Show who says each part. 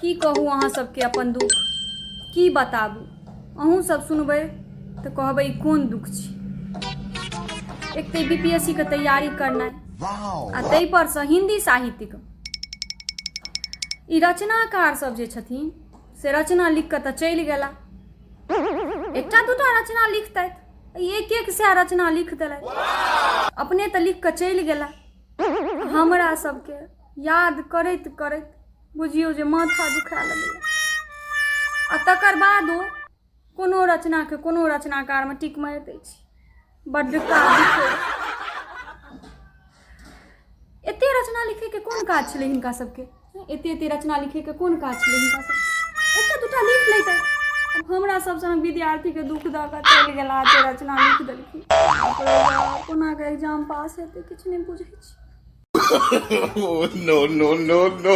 Speaker 1: की कहू अहाँ सबके अपन दुख की बताबू अहूँ सब सुनबै तऽ कहबै ई कोन दुख छी। एक तऽ बी पी एस सी के तैयारी करनाइ आ ताहिपर सँ हिन्दी साहित्यके ई रचनाकार सब जे छथिन से रचना लिख कऽ तऽ चलि गेला। एकटा दूटा रचना लिखतथि, एक एक सए रचना लिख देलथि। अपने तऽ लिख कऽ चलि गेला, हमरा सबके याद करैत करैत बुझियौ जे माथा दुखाय लगैया। आ तकर बादो कोनो रचनाके कोनो रचनाकारमे टिक मारि दै छै। बड्ड काज एते रचना लिखैके कोन काज छलै हिनका सबके? एते एते रचना लिखैके कोन काज छलै हिनका सबके? एकटा दूटा लिख लैतथि। हमरा सब सनक विद्यार्थीके दुख दऽ कऽ चलि गेला, एते रचना लिख देलखिन। कोना कऽ एग्जाम पास हेतै, किछु नहि बुझै छी।
Speaker 2: No, no, no, no.